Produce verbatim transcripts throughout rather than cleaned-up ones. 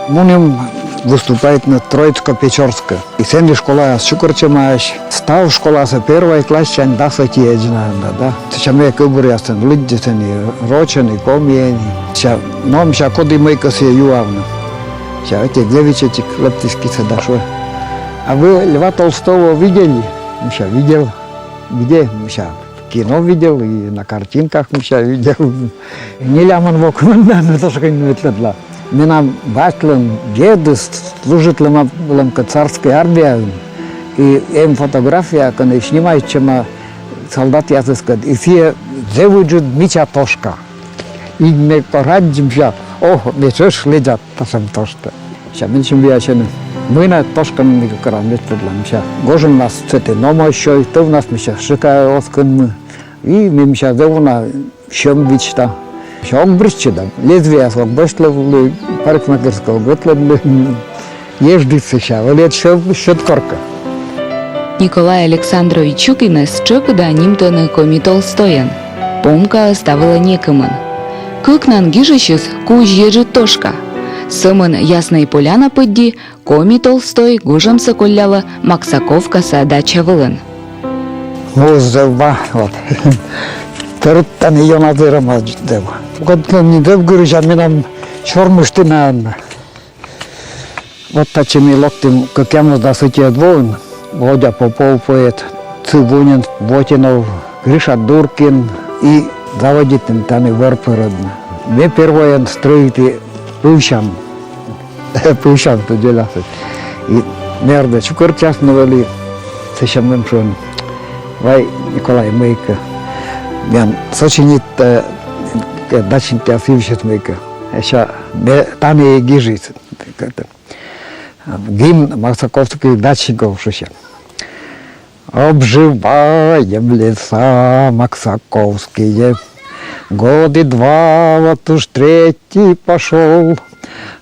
Мунім выступайтны Троицко-Печорскӧ. И сэні школаяс чукӧртчӧмаӧсь. Став школасӧ первой классянь дас ӧтиӧдз на да. Сэсся ме кывбуръясӧн лыдди сэні рочӧн и комиӧн. Сэсся, но, мися, коді мыйкӧ сійӧ юавны. Сэсся ӧти зэв ичӧтик лэптіс кисӧ да шуӧ: «А вы Льва Толстого видели?» Мися, видел. «Где?» Мися, «В кино видел и на картинках, мися, видел». Нелямын во кымын да, но тоже кӧнь ветлӧдла. Менам батьлӧн дедыс служитлӧма вӧлӧмкӧ царскӧй армияын, и эм фотография, кӧні снимайтчӧма солдатъясыскӧд, и сійӧ зэв ыджыд мича тошка. И ме кор аддзи, мися, о, ме тшӧтш лэдза татшӧм тошкатӧ. Сэсся менсьым юасьӧны, мый на тошкаӧн мыйкӧ керан ветлӧдлан, мися. Гожӧмнас сэті номӧ сёй, тӧвнас, мися, шӧйкаӧ оз кынмы. И ме, мися, зэв уна сьӧм видзта. Сэсся ог бритчы да, лезвиеяс ог босьтлывлы, парикмахерскӧйӧ ог ветлывлы. Еждыд сэсся, вӧлі ӧд сьӧд коркӧ. Николай Александрович Щукинӧс тшӧкыда нимтӧны Коми Толстойӧн. Помкаыс та вылӧ некымын. Кыкнан гижысьыс кузь еджыд тошка. Сӧмын Ясная Поляна пыдди Коми Толстой гожӧмсӧ коллялӧ Максаковкаса дача вылын. Муыс зэв ва, вот. Тӧрыт тані ёна зэрӧма зэв. Кодлӧн нин зэв гырысь, а менам сёрмышті на. Вот татчӧ ми локтім кӧкъямысдас ӧтиӧд воын. Володя Попов, поэт, Цыбунин, Вотинов, Гриша Дуркин, и заводитім тані вӧр пӧрӧдны. Ме первойӧн стрӧиті пывсян. Пывсян стрӧитісны. И ме ордӧ чукӧртчасны вӧлі, сэсся мен шуӧны: «Вай, Николай, мыйкӧ, миян сочинит, э, дачникъяс йывсьыс мыйкӧ». Сэсся ме тані гижи гимн Максаковских дачников шусьӧ. Обживаем леса Максаковские. Годы два, вот уж третий пошёл.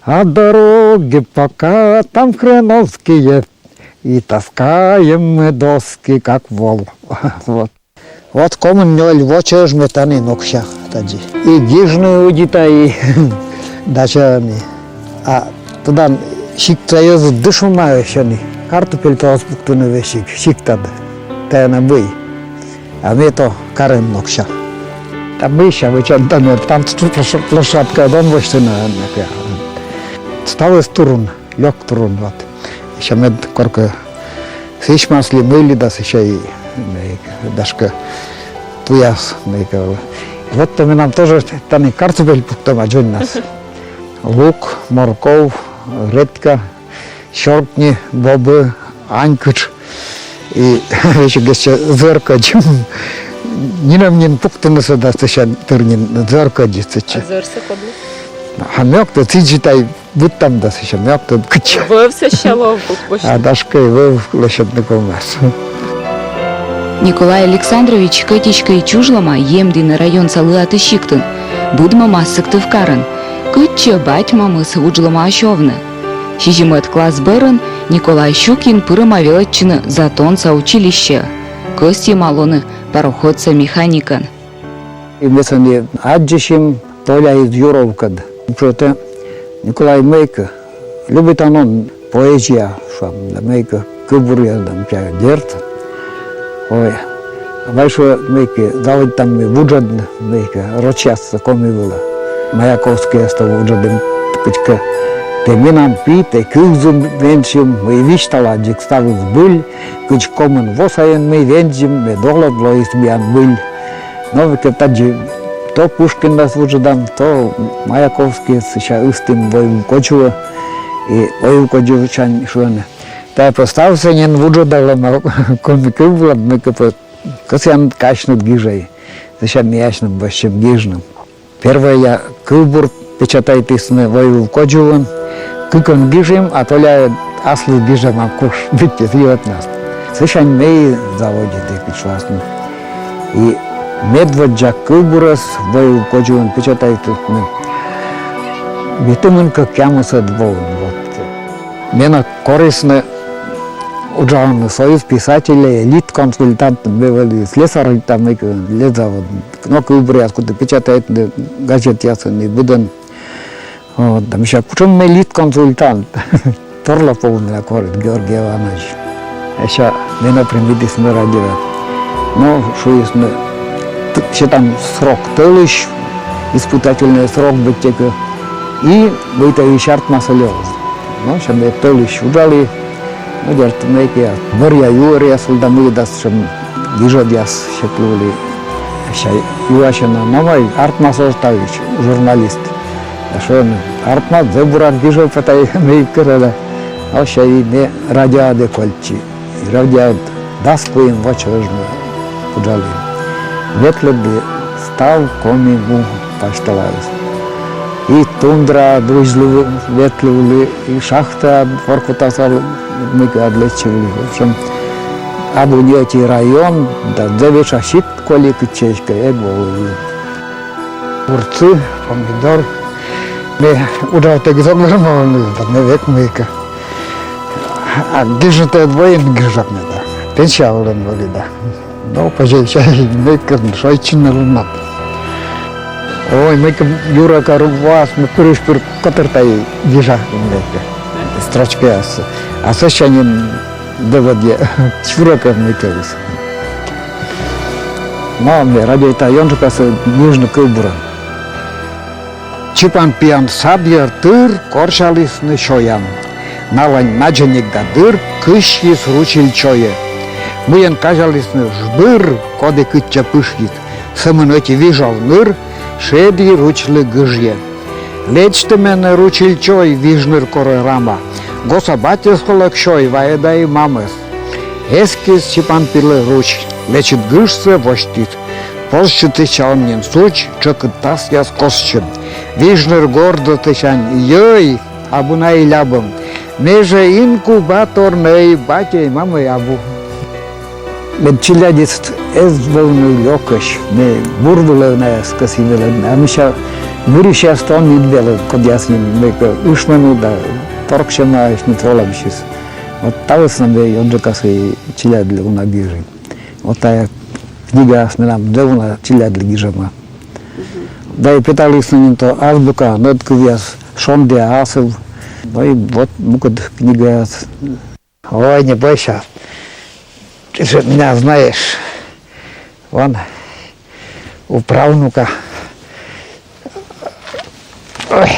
А дороги пока там хреновские. И таскаем мы доски, как вол. Вот. Вот комын нёль во чӧж ме тані нокыся тадзи. И гижны удита, и дачаӧн. А тӧдан, сиктса йӧзыс дышӧмаӧсь ӧні. Картупельтӧ оз пуктыны весиг сиктад. Тайӧ на вӧй. А ме то карӧн нокыся. Та мися, вӧчан тані, там площадка, дон восьтыны. Ставыс турун. Лёк турун, вот. Сэсся мед коркӧ сісьмас ли мый ли да, сэсся и, мый, гашкӧ, туяс мыйкӧ. Вот то менам тоже тані картупель пуктӧма дзоньнас. Лук, морков, редька, сёркни, бобы, анькытш. И весиг эськӧ зӧркодь. Нинӧм нин пуктынысӧ да, сэсся тыр нин зӧркодь сэтчӧ. А зӧрсӧ кодлы? А ме ог тӧд, сідзи тай быдтам да, сэсся ме ог тӧд, кытчӧ. Вӧв сэсся лоӧ быд босьт. А гашкӧ, вӧв лӧсьӧдны ковмас. Николай Александрович кӧть эськӧ и чужлӧма Емдін районса Лыаты сиктын, быдмӧма Сыктывкарын, кытчӧ бать-мамыс вуджлӧмаӧсь овны. Сизимӧд класс бӧрын Николай Щукин пырӧма велӧдчыны Затонса училищеӧ, кӧсйӧма лоны пароходса механикӧн. И ме сэні аддзысим Толя Изъюровкӧд. Шуӧ: «Николай, мыйкӧ, любитан он поэзия, шуам, да мыйкӧ кывбуръяс да, мися, дерт». Ой, вай, шуӧ, мыйкӧ заводитам ми вуджӧдны мыйкӧ рочьяссӧ коми вылӧ. Маяковскийястӧ вуджӧдім кыдзкӧ. «Тэ менам пи, тэ кывзы менсьым, мый висьтала дзик ставыс збыль, кыдз комын во сайын ми вензим, мед олӧд лоис миян выль». Но мыйкӧ тадзи то Пушкиннас вуджӧдам, то Маяковскийӧс, сэсся ыстім «Войвыв кодзувӧ». И «Войвыв кодзувсянь» шуӧны: «Тайӧ пӧ ставсӧ нин вуджӧдалӧма коми кыв вылад, мыйкӧ пӧ кӧсъянныд, кӧсъянныд гижӧй». Сэсся миясным босьтчим гижны. Первойя кывбур печатайтісны «Войвыв кодзувын». Кыкӧн гижим, а Толя аслыс гижӧма, куш быттьӧ йӧватнас. Сысянь ме и заводиті гижасьны. И медводдза кывбурӧс «Войвыв кодзувын» печатайтісны ветымын кӧкъямысӧд воын. Вот. Менӧ корисны уджавны Союз писателей, литконсультант, ме вӧлі слесарь там, мыйкӧ, лесзавод. Но кывбуръяс куті печатайтны газетъясын и быдӧн. Вот, да мися, кутшӧм ме литконсультант. Торлопов менӧ корис, Георгий Иванович. Эшшӧ менӧ примитісны радиоӧ. Но шуисны, т-, сетам срок тӧлысь, испытательный срок быттьӧкӧ. И мыйтӧ артмас али оз. Но сэтшӧм тӧлысь уджалі, но дерт, мыйкӧ бӧръя юӧръяс вӧлі да мыйкӧ да сэтшӧм гижӧдъяс сетлі вӧлі. Эшшӧ юасьӧны, но мый, артмас оз таысь журналист. Да шуӧны, артмас, зэв бура гижӧ пӧ тай мыйкӧ да. Эшшӧ и ме радиоад кольччи. И радиоад дас куим во чӧж ме уджалі. Ветлі став Коми му пасьталаыс. И тундра друзьлы ветлывлі, и шахта Воркутаса мыйкӧ ад лэччывлі. В общем, абу ни ӧти район, да зэв этша сикт коли, кытчӧ эськӧ эг волывлы. Огурцы, помидор. Ме уджавтӧгыс ог вермы вӧлі, да ме век мыйкӧ. А гижны тай воин гижӧ ме да. Пенсия вылын вӧлі да. Но позьӧ ещӧ мыйкӧ шойччыны лоӧ. Ой, мыйкӧ юракӧр воас, ме пырысь-пыр котырта и гижа мыйкӧ. Строчкаяс. А сэсся нин дӧвӧдйӧ юракӧр мыйкӧыс. Но ме радейта ёнджыкасӧ гижны кывбурӧн. Чипан пиян сад йӧр тыр корсялісны сёян. Налань надзӧник да дыр кысйис ручиль чойӧ. Мыйӧн казялісны жбыр, коді кытчӧ пышйис, сӧмын ӧти вижов ныр шеді ручлы гыжйӧ. Лэдз тэ менӧ, ручиль чой, виж ныр корӧ рама. Госа батьӧс, колӧ кӧ, сёй, вайӧда и мамӧс. Эскис Чипан пилӧ руч, лэчыд гыжсӧ восьтіс. Позсьытысь он нин судз, тшӧкыд тасъяс косчы. Виж ныр горзӧ тысянь, йӧй, абу на и лябӧм. Ме жӧ инкубаторнӧй, батьӧй-мамӧй абу. Мед челядьыс эз вӧвны лёкӧсь, ме бур вылӧ найӧс кӧсйи велӧдны. А мися, нырысьястӧ он нин велӧд, кодъяс нин мыйкӧ ышмӧны да торксьӧмаӧсь нин олӧмсьыс. Вот та вӧсна ме ёнджыкасӧ и челядьлы уна гижи. Вот тайӧ книгаяс менам зэв уна челядьлы гижӧма. Да и петалісны нин то азбука, нӧдкывъяс, «Шонді асыв». Ну и вот мукӧд книгаяс. Ой, не бойся. Ты же меня знаешь. Вон у правнука. Ой.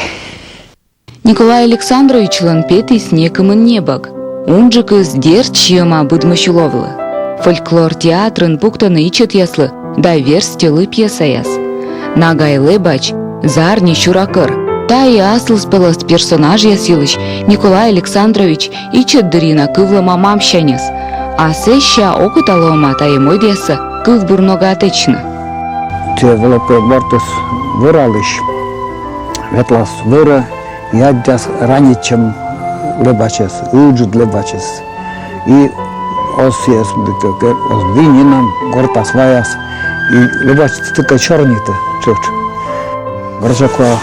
Николай Александровичлӧн петіс некымын небӧг. Унджыкыс, дерт, сиӧма быдмысь уловлы. Фольклор театрын пуктӧны ичӧтъяслы да верстьӧлы пьесаяс. Нагай лэбач, зарни сюракӧр. Тайӧ аслыспӧлӧс персонажъяс йылысь Николай Александрович ичӧт дырйи на кывлӧма мамсяньыс. А сэсся окота лоӧма тайӧ мойдъяссӧ кывбур ногӧн тэчны. Тэ вӧлӧ кӧ мортыс вӧралысь, ветлас вӧрӧ, и аддзас ранитчӧм лэбачӧс, ыджыд лэбачӧс. И оз сійӧс, мыйкӧ, оз виньыны, гортас ваяс, и лэбач тыка сёрнитӧ тшӧтш. Горшокова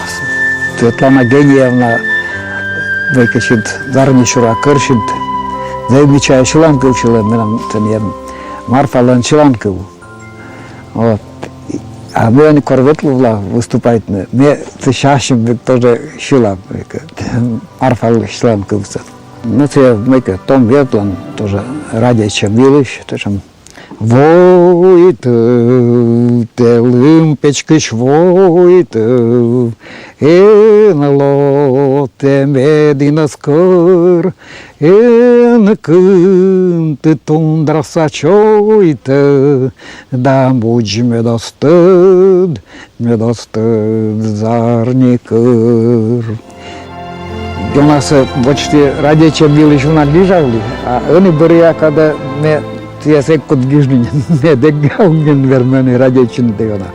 Светлана Гениевна, мыйкӧ сідз, зарни сюракӧрсьыд, зэв мича сьыланкыв сьылӧ, менам тэнӧ Марфалӧн сьыланкыв. Вот. А ме ӧні кор ветлывла выступайтны, ме сэтшӧм тоже сьыла, мыйкӧ, Марфалӧн сьыланкывсӧ. Ну, тэ, мыйкӧ, том йӧртлӧн тоже радейтчӧм йылысь, сэтшӧм. Войтӧ, тэ лым печкысь, войтӧ, эн ло тэ медінас кӧр, эн кынты тундраса чойтӧ, да мудз мед оз тӧд, мед оз тӧд зарни кӧр. Ёнасӧ водзті радейтчӧм йылысь уна гижавлі, а ӧні бӧръя кадӧ ме тайӧс эг кут гижны, ме дерт ог нин вермы ӧні радейтчыны тай ёна.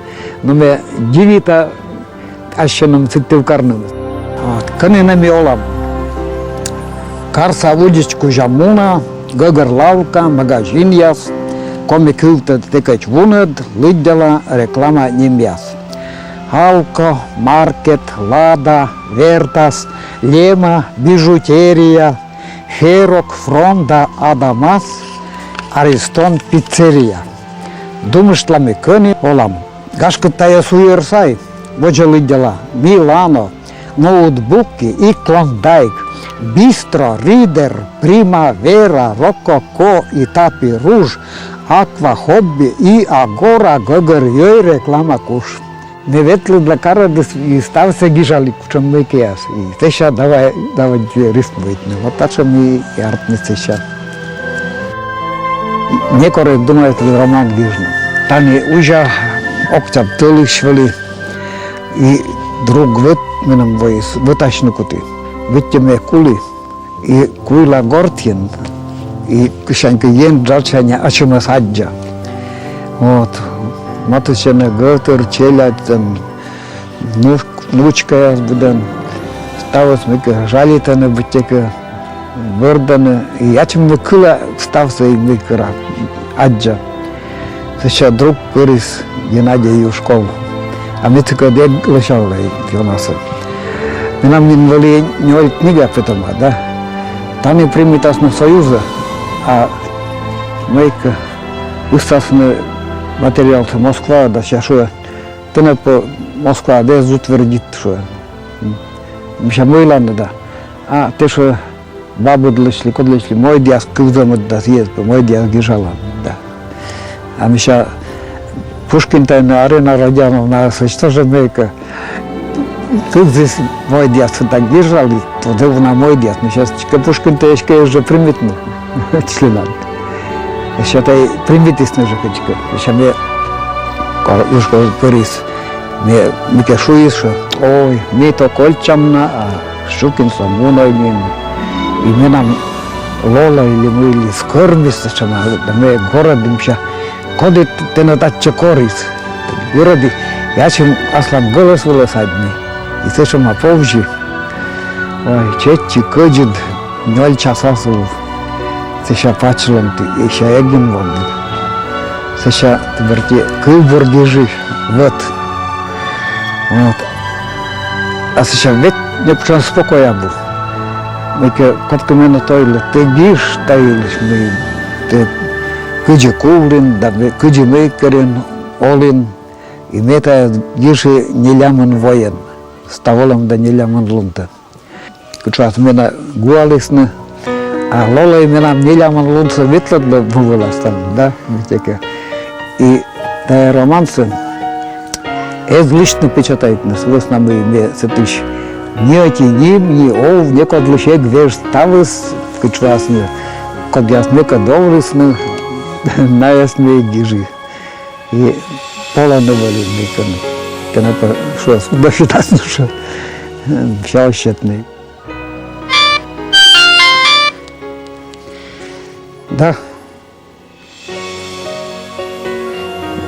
Но ме дивита ассьыным Сыктывкарнымӧс. Вот. Кӧні нӧ ми олам? Карса удитч кузя муна, гӧгӧр лавка, магазинъяс, коми кывтӧ тэкӧдз вунӧд, лыддяла реклама нимъяс. Алко, маркет, Лада, Вертас, Лема, бижутерия, Перок, Фром да Адамас, Аристон пиццерия. Думыштлам и кӧні олам. Гашкӧ, тайӧ суйӧр сай, водзӧ лыддяла: Милано, ноутбуки и Клондайк, бистро, Ридер, Примавера, Рококо и Тапи Руж, Аква, Хобби и Агора, гӧгӧрйӧй, реклама куш. Ме ветлі да карӧдіс и ставсӧ гижалі, кутшӧм мыйкӧяс. И сэсся давай, давай рифмуйтны. Вот татшӧм и артмис сэсся. Некор эз думайтлы роман гижны. Тані узя, октябрь тӧлысь вӧлі, и друг вӧт менам воис, вӧтасьны куті. Быттьӧ ме кулі, и куйла гортын, и кысянькӧ Ен джаджаня ачымӧс аддза. Вот. Матыстчӧны гӧтыр, челядь, там, внук-, внучкаяс быдӧн. Ставыс мыйкӧ жалитӧны, быттьӧкӧ бӧрдӧны. И ачым ме кыла ставсӧ и мыйкӧ аддза. Сэсся друг пырис Геннадий Юшков. А ме сыкӧд эг лӧсявлы ёнасӧ. Менам нин вӧлі нёль книга петӧма, да. Тані примитасны Союзӧ, а мыйкӧ ыстасны материалсӧ Москваӧ да сэсся шуӧ: «Тэнӧ пӧ Москваын эз утвердит», — шуӧ. Мися, мыйла нӧ да. А тэ, шуӧ, бабыдлысь ли, кодлысь ли мойдъяс кывзӧмыд да, сійӧс пӧ мойдъяс гижалан да. А мися, Пушкин тайӧ, Арина Родионовна, сэтшӧм жӧ мыйкӧ кывзіс мойдъяс да гижалі, то дывна мойдъяс. Мися, сэтшӧм Пушкин тайӧ эськӧ эз жӧ примитны членам. Сэсся тай примитісны жӧ кыдзкӧ. Сэсся ме, кор Юшков пырис, ме, мыйкӧ шуис, шуӧ: «Ой, ми то кольччам на, а Щукин со мунӧ нин. И менам Лола ли мый ли скӧрмис сэтшӧма, да ме горӧді, мися: коді тэнӧ татчӧ корис?» Горӧді, и ачым аслам гӧлӧс вылӧ садьми. И сэтшӧма повзи. Ой, чеччи кӧдзыд нёль часас ылі. Сэсся пач ломті, сэсся эг нин воны. Сэсся, тӧдӧ, кывбур гижи вӧт. Вот. А сэсся век некутшӧм спокой абу. Мыйкӧ кодкӧ менӧ тойлӧ: «Тэ гиж та йылысь, мый тэ кыдзи кулін да кыдзи мый керин олін». И ме тайӧс гижи нелямын воӧн. Став олӧм да нелямын лунтӧ. Кыдз шуасны, менӧ гуалісны, а Лолаыс менам нелямын лунсӧ ветлӧдлӧ му вылас там, да, мыйкӧ. И тайӧ романсӧ эз лысьтны печатайтны, сы вӧсна мый ме сэтысь ни ӧти ним, ни ов некодлысь эг веж, ставыс, кыдз шуасны, кодъяс мекӧд овлісны, найӧс ме гижи. И полӧны вӧлі мыйкӧ. Тэнӧ пӧ, шуӧ, суднӧ сетасны, шуӧ. Всё, сетны. Да.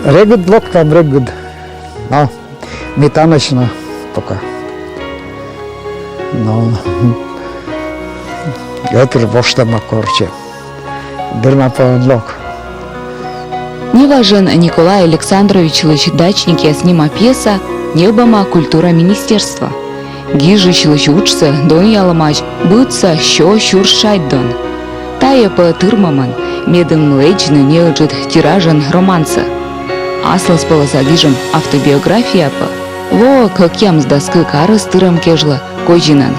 Регыд локтам, регыд. Но ми танӧсь на пока. Но гӧтыр воштӧма корсьӧ. Дыр на пӧ ӧні лок. Неважӧн Николай Александровичлысь «Дачникъяс» нима пьеса ньӧбӧма культура министерство. Гижысьлысь уджсӧ донъялӧмаӧсь быдса сё сюрс шайт дон. Тайӧ пӧ тырмымӧн, медым лэдзны неыджыд тиражӧн романсӧ. Аслыспӧлӧса гижӧм автобиография пӧ воӧ кӧкъямысдас кык арӧс тырӧм кежлӧ Козинӧн.